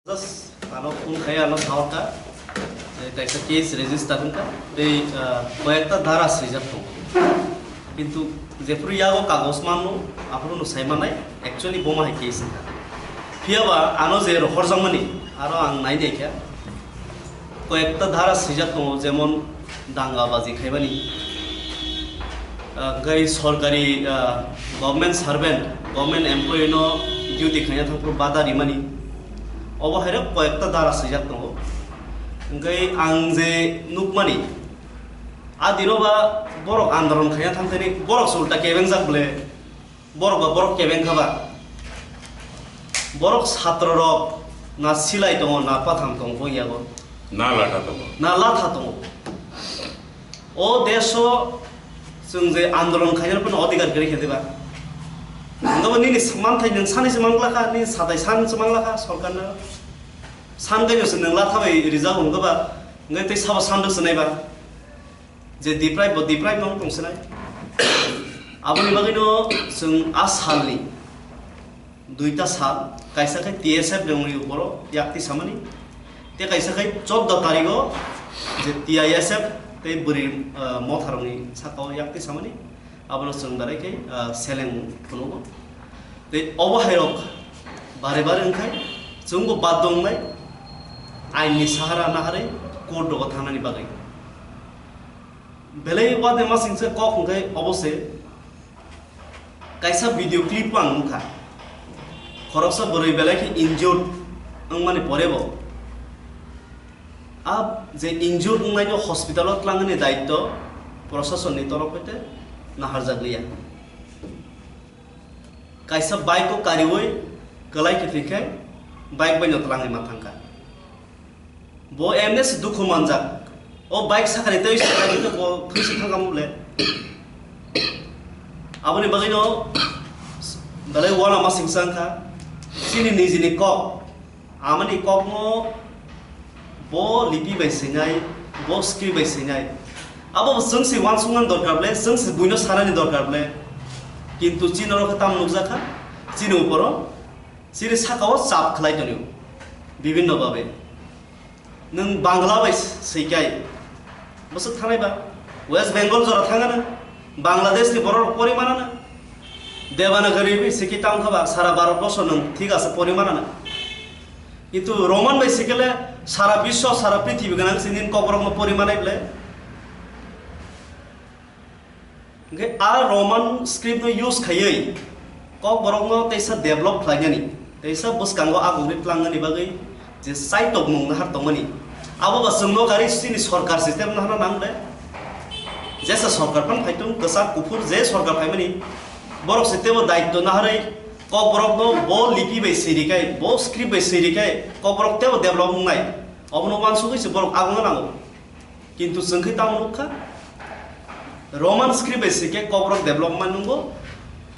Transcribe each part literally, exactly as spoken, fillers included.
Just ano phone khai ano saoka, eh, kaisa case register wngkha, tei, ah, koyekta dhara swijak tongo. Kintu jephuru yago kagoj manno, aphuru no sai manai, actually boma hai case wngkha. Phiyaba ano je rohorjakmani, aro ang nai naikha. Koyekta dhara swijak tongo, jemon danga baji khaimani, ah, hwnkhe sorkari, ah, government servant, government employee no duty khaina thangphuru bada rimani, obo hairok koyekta dhara swijak tongo. Hwnkhe ang je nukmani, a dino ba borok andolon khaina thangthani borok se ulta kebengjak ble. Borok ba borok kebeng kha ba. Borok satro rok na silai tongo, na pathang tongo, bo yago. Na latha tongo. Na latha tongo. O deso chwng je andolon khaina phano odhikar kwrwi khe diba. Nangabo nini manthai nwng sani se mangla kha, nini satai san se mangla kha, sorkar na. San kaino se nwng latha bai rijak wngkha ba, ngai tei sabo san rok se nai ba. Je deprive bo deprive no tong sinai. Aboni bagwi no chwng a salni duita sal, kaisa khe T S F ni wngwi boro yakti samani, tei kaisa khe chordo tarigo je T I S F tei bwrwi, ah, motharokni sakao yakti samani, abono chwng belai khe, ah, seleng phunugo. Tei obo hairok bare bare wngkhai chwng bo baddo wngnai, ain ni sahara naharwi court rogo thangnani bagwi. Belai uade masing se kok hwnkhe obo se kaisa video clip ang nukha. Khoroksa bwrwi belai khe injured wngmani pore bo a je injured wngnaino hospital o twlangni daitto proshasonni torof hoite naharjak liya. Kaisa bike o kariwi kwlai khe thwikhe bike bai no twlangwi ma thangkha. Bo M S dukhu manjak. O bike sakani tei sakani tei bo thwisi thangkha mole. Aboni bagwi no belai wala masing sa wngkha. Chini nijini kok. Amani kokno bo lipi bai swinai, bo script bai swinai. Abo bo chwng se uansuknani dorkar ble, chwng se buino sanani dorkar ble. Kintu chini oro khe tamo nukjakha, chini uporo, chini sakao chap khlai tonio, bibhinno babe. Nwng Bangla bai swikai, bwswk thanai ba, West Bengal jora thangano, Bangladesh ni borok rok pori manano, Devanagari bai swikhe tamo kha ba, sara Bharat borsho nwng thik ase pori manano. Kintu Roman bai swikhe le sara biswa, sara prithibi gwnang se nini kokborok no pori manai ble. Hwnkhe a Roman script no use khaiwi kokborok no teisa develop khlainani, teisa bwskango agugri tlangnani bagwi je saitok mung nahar tongmani. Abo ba chwngno gari chini sorkar system nahana nang de. Jesa sorkar phan phaitung kwchak kuphur je sorkar phaimani, borok se tebo daitto naharwi kokborok no bo lipi bai sirikai, bo script bai sirikai kokborok tebo develop wngnai. Obono uansugwi se borok agungna nango. Kintu chwng khe tamo nukha, Roman script bai se khe kokborok development nungo,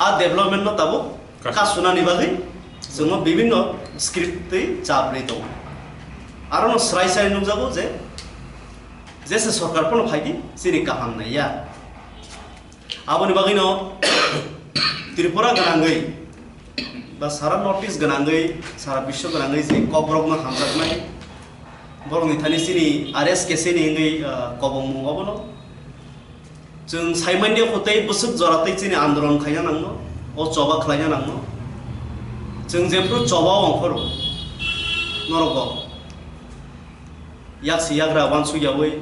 a development no tabuk Kas- kasunani bagwi chwngno bibhinno script twi chap rwi tongo. Arono srai srai nukjago je, jesa sorkar phano phaidi chini kaham naiya. Aboni bagwino Tripura gwnangwi ba sara North East gwnangwi, sara biswa gwnangwi je kokborokno hamjaknai, borokni thani chini R S K C ni wngwi, ah, kobongmung obono. Chwng saimanya kho tei bwswk jora tei chini andolon khaina nangno, o choba khlaina nangno. Chwng jephru choba o ongkhoro, norok bo yaksi yagra uansuk yawi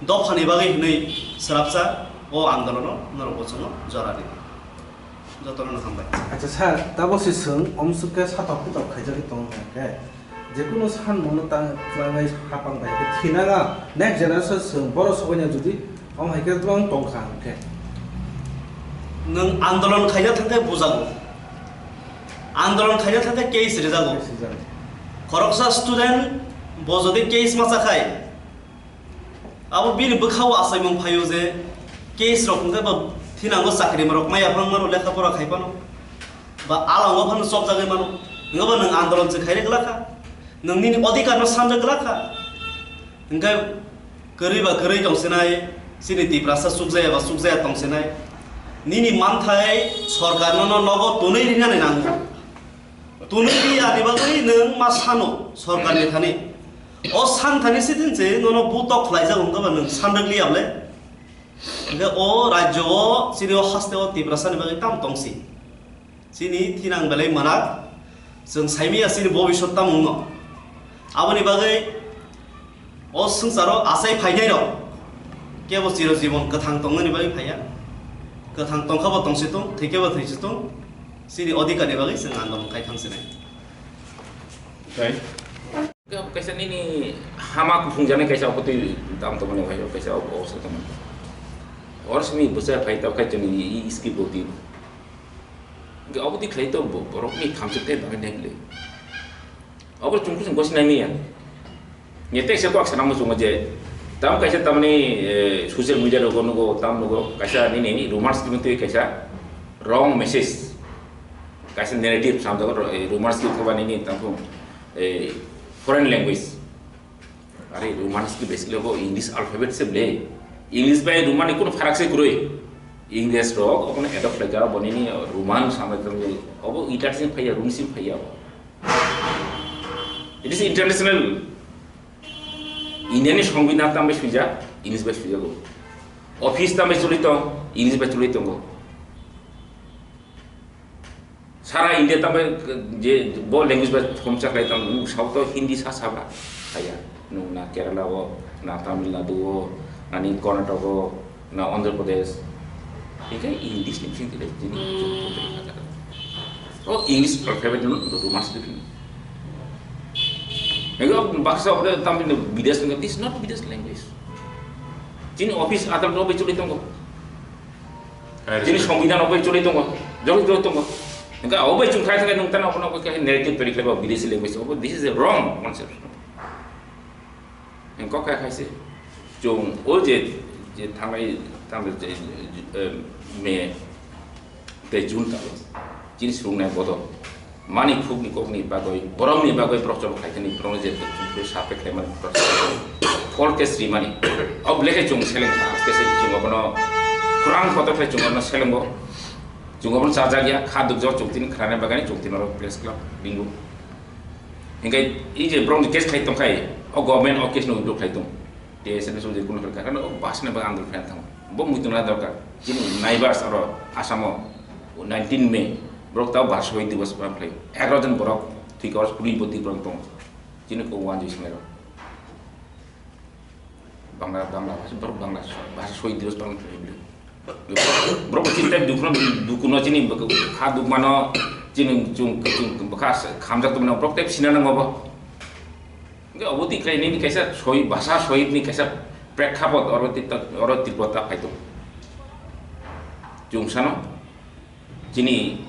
dophani bagwi hwnwi swrapsa o andolono norok bo chwngno jora ridi. Jotono no hambai. Acha sir, tabo se chwng omsuk khe satok pitok khaijagwi tongo hwnkhe, jekunu san mono ta-, tlangnai hapang bai khe thinanga next generation chwng borok sokoina jodi om hai khe twlang tongkha hwnkhe. Nwng andolon khaina thangkhe bujago. Andolon khaina thangkhe case rijago. Case rijago. Khoroksa student bo jodi case macha khai, abo bini bwkhao achaimung phaio je case rok hwnkhe ba thinango chakri rok maya phang mano, lekha pora khai phano, ba alango phano chopjagwi mano, hwnkhe ba nwng andolon se khairwi glak kha, nwng nini odhikar no sanjak glak kha, hwnkhe kwrwi ba kwrwi tong sinai, chini Tiprasa chukjaya ba chukjaya tong sinai, nini manthai sorkar no nogo tonwi rinani nango. Tunui di ani bagwi nwng ma sano sorkar ni thani. O san thani sidin se nono butok khlaijak wngkha ba nwng san rwk liya bole. Hingke o rajyo o chini o haste o Tiprasa ni bagwi tam tongsi. Chini thinang belai manak, chwng saimaya chini bobiswt tamo wngno. Aboni bagwi o swngcharo achai phainai rok kebo chiro jibon kwthang tongnani bagwi phaiya. Kwthang tongkha bo tongsi tong, thwikhe bo thwisi tong, chini odhikar ni bagwi chwng andolon khai thang sinai. Kaisa nini hama kuphung jani kaisa obo twi tam tongmani kaisa obo osa tongmani. Or simi bwsa phai tab khai chini i skip roti. Hingke obo twi khlai to bo-, borok ni thamsok tei bagwi nai le. Obo chungkhu chungkhu sinai miya. Ni tekse kok sana mo chungo je tam kaisa tamni, eh, social media rogo nugo tam nugo kaisa nini rumors twi kaisa wrong message. Kaisa narrative samjak ro, eh, Roman script ko bani ni tang phung, eh, foreign language. Are Roman script basically ko English alphabet se ble. English bai Roman ni kono pharak se kwrwi. English rok okono adopt khlai jara boni ni Roman samjak tang obo Italy sin phaiya, Rome sin phaiya. It is international. India ni Songbidan tam bai swijak, English bai swijago. Office tam bai choli tong, English bai choli tongo. Sara India tambai je bo language bai khomsa khlai tong, nwng South o Hindi sa saba khlaiya. Nwng na Kerala o, na Tamil Nadu o, na ni Karnataka o, na Andhra Pradesh. Hingke English ni bising tile jini o English alphabet no do mas dikini. Hingke baksa o tamni bidesh, this is not bidesh language. Jini office atal no bai choli tongo. Jini Songbidan obo choli tongo, joli joli tongo. Hingke obo chwng khai thangkhe nwng tano obono khe narrative tari khlaiba bideshi language obo, this is a wrong concept. Hingke kok khai khaise chwng o je, je thangnai, thangnai je, eh, May tei June talo chini swrwngnai bodol. Mani khukni kokni bagwi, borokni bagwi borok chobok khaikhe ni borokno je sapre khlaimani borok forecast rimani. Obo lekhe chwng seleng kha, aste aste chwng obono khurang kotor khlai chwng obono selengo. Chwng obono chajakya, kha dukjak chwng tini khnanai bagwi chwng tini oro press club ringo. Hinkhe i je borokni case khlai tongkhai, o government o case no withdraw khlai tong. T S F ni sojai kuno khlai kha, o bus ni bagwi andol khlai thango. Bo muitu na dorkar. Chini neighbors oro Assam o nineteen May, borok tao bus shahid divas palan khlai. Egaroh jon borok thwikha, oro kuri bo twi borok tongo. Chini kok wanjui swnai rok. Bangla, Bangla bhasha, borok Bangla bhasha shahid divas palan khlai bwlwi. Borok chini tei dukhuno, dukhuno chini kha dukmano chini chung, chung bwkha khamjak tongmani borok tei sina nango bo. Hingke obo twi khlai nini kaisa shahid, bhasha shahid ni kaisa prekhapot oro twi, oro Tripura ta phai tongo. Chwng sano chini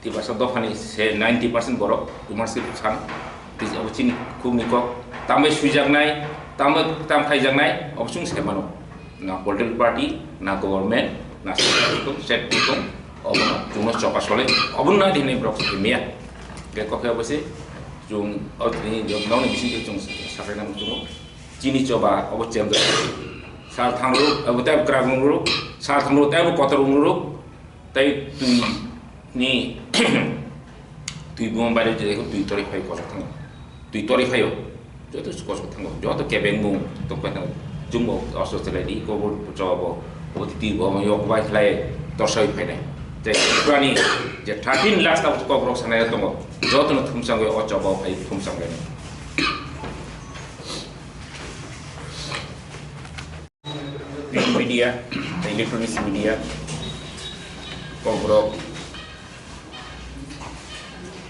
Tiprasa dophani se ninety percent borok Roman script san. Tei abo chini khukni kok tambai swijaknai, tambai tam khaijaknai, obo chwng sai mano. Na political party, na government, na state tong, state tong, obono chwngno choka sole, obono nai hinwi borok sai miya. Hingke kok khe obo se chwng o tini nokni bisingtwi chwng sakai nang chwngo. Chini choba obo chem sal thangro, obo tei kwrak nungro, sal thangro tei obo kotor nungro. Tei twi ni twi buma baire je twi tori phai kosok thango. Twi tori phaio. Joto kosok thango. Joto kebeng mung tongpai thango. Jumbo oso chelai di ko bo chobo. Bo twi bo yok bai khlai torsai phainai. Tei Tripurani je thirteen lakhs ta kok rok sanai tongo. Joto no thumsang o chobo phai thumsang lai. Print media, electronics media, kokborok,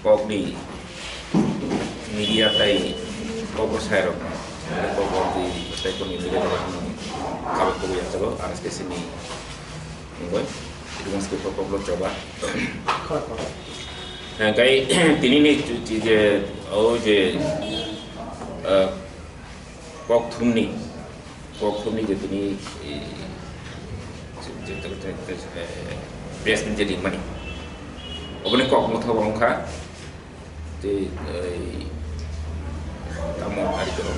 kokni media tai kokborok sairok, kokborok di tai kokni media rok kabel kubui yachago, R S K C ni wngoi, Ribon School kokborok choba. Hingkai tini ni je, o je, eh, Kok thumni, kok thumni je tini, eh, je, je, je, eh, press meet je ringmani. Oboni kok motha bo wngkha, je, eh, tamo ari koro.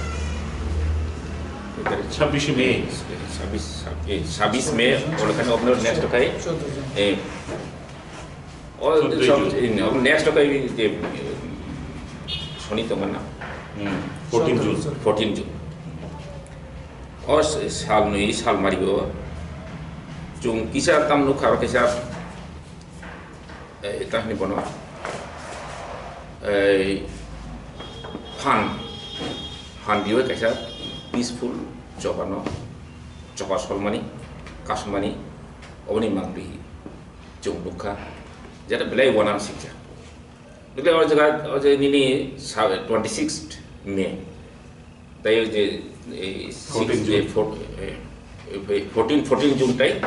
Sabbish May. Sabbish, eh, sabbish May, olo khani oboni next khai, eh, O, chwdwi sab-, June. In, o, next o kai je, soni tongmani na? Hmm, fourteen June. Fourteen June. O s-, sal nwi sal mari o. Chwng kisa tam nukha, kisa, eh, ta hwnwi bono. Eh, phan, phan diwi kaisa peaceful choba no, choba solmani, kasumani, oboni mangpili. Chwng nukha, jeta belai uanang sikjak. Belai o jaga, o je nini sa-, twenty-sixth May. Tai o je, eh, six, fourteen June. Eh, four-, eh, eh, fourteen, fourteen June tai.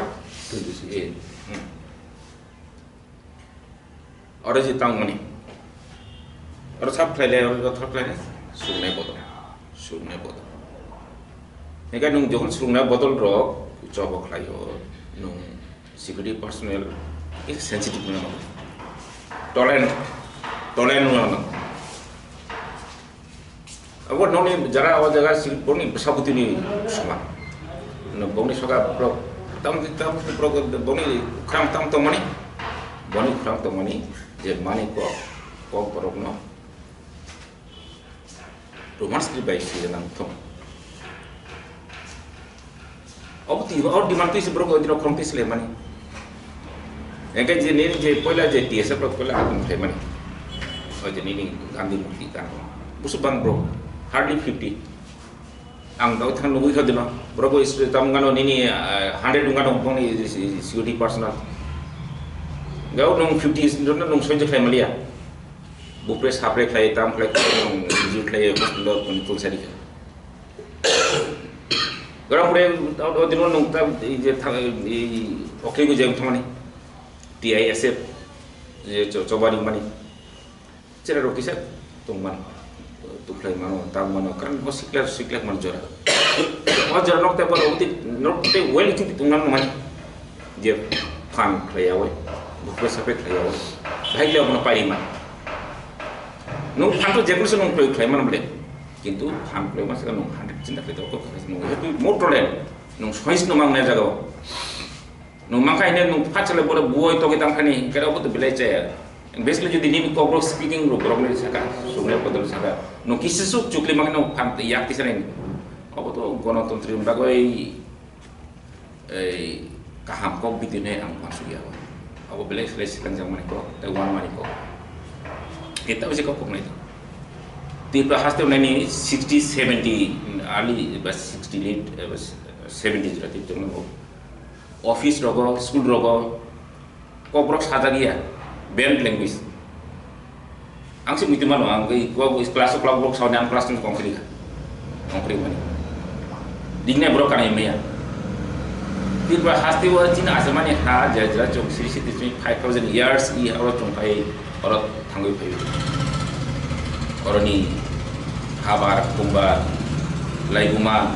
Twenty-six. Eh, hmm. Oro je tangmani. Oro sab khlailai, oro jothor khlailai, swrwngnai bodol. Swrwngnai bodol. Hingke nwng jokhon swrwngnai bodol rok choba khlaio, nwng security personnel khe sensitive wngna nango. Tolerant, tolerant wngna nango. Abo nokni jara o jaga si boni bwsa bwtwini soma. No bongni soka borok tam, tam borok bongni khram tam tongmani, boni khram tongmani je mani kok, kok borokno Roman script bai swi nang thung. Obo twi, o demand twi se borok odino khorang twi sle mani. Engke je nini je poila je T S F rok poila akum khlai mani. O je nini Gandhi murti kan. Busu bang bro, hardly fifty. Ang dau thang nugui kha dino. Borok bo is-, tam gano nini, ah, hundred wng gano bongni security personnel. Gau nung fifty is, nung soijo khlai malia. Bupre sapre khlai, tam khlai, khlai, nung injure khlai, hospital o tun, tun sari kha. Gorong pore, o, o dino nung tam, ei je thang, ei, okhe gu jeng thangmani. T I S F, je cho-, chobani mani. Chera rok kisa tongmani. Tukhlai mano, tam mano, karon o sikla, sikla man jora. O jora nok te boro, uti, nok te well itu tongmani mani. Je phan khlai yawi, bukra sape khlai yawi. Bhai le abono pari man. Nung phan to jekul se nung khlai, khlai man bole. Kintu phan khlai man se nung hundred chinta khlai to ko khlai nung. Itu more problem. Nung sois no mang na jaga. Nung mangkha hine nung phat sale bole buoi togi tang khani, kera obo to belai chaya. Basically jodi nini kokborok speaking rok borok ni saka, sungnai bodol saka. Nung kisi suk chukli mangkha nung phan yak tisa nai. Obo to gonotontri ni bagoi, ei, kaham kok bidi nai ang uansuk ya. Obo belai belai sikang jang mani kok, tei uan mani kok. Kita bisi kok kok nai. Tipra haste nai ni sixty, seventy, early ba sixty late, eh, ba seventy jora tip tong nai. Office rogo, school rogo, kokborok sajak ya, banned language. Ang se muitu mano, ang kei kok class o kok borok sauni ang class ni kongkri kha. Kongkri mani. Dingnai borok kanai maya. Tripura haste o chini asemani ha, jera jera chong siri siri chini five thousand years i oro chong pai. Oro thangwi phaio. Oroni habar, khumbar, laibuma,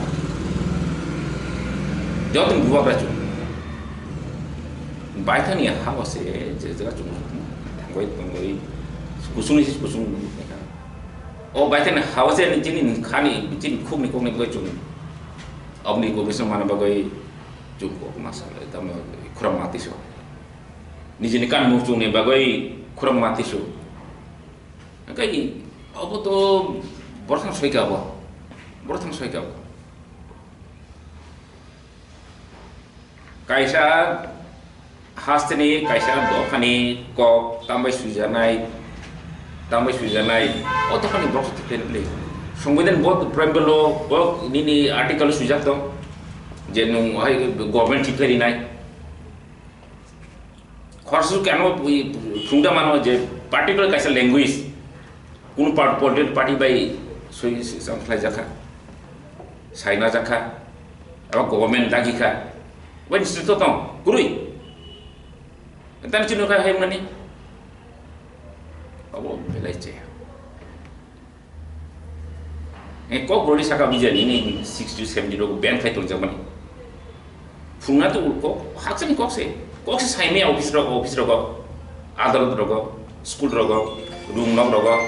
joto ni bubagra chwng. Baithani ha o se je jaga chwng thangwi tongwi kusungni se kusung nukha. O baithani ha o se chini khani, chini khukni khukni bagwi chwng. Oboni information mana bagwi chwng kok masa tamo khorang matiso. Nijini kan muchungni bagwi khorang matisu. Hingke obo to borthang soika bo. Borthang soika bo. Kaisa hasteni, kaisa dophani kok tambai suijanai, tambai suijanai. O dophani borok se tikhlai nukli. Songbidan bo preamble o, bo nini article swijak tong. Je nung hai government tikhlai rinai. Khoroksa khe ano phungda mano je particular kaisa language, kunu par-, political party bai soi, soi, sam khlai jakha, saina jakha, abo government dagi kha, bai ni sito tong, kurui. Tani chini kha hai mani, abo belai che. Eh, kok broni saka bijani ni sixty seventy rok ban khai tong jamani. Phungna to kok, hakchani kok se. Kok se saimaya office rok, office rok, adalot rok, school rok, room nok rok,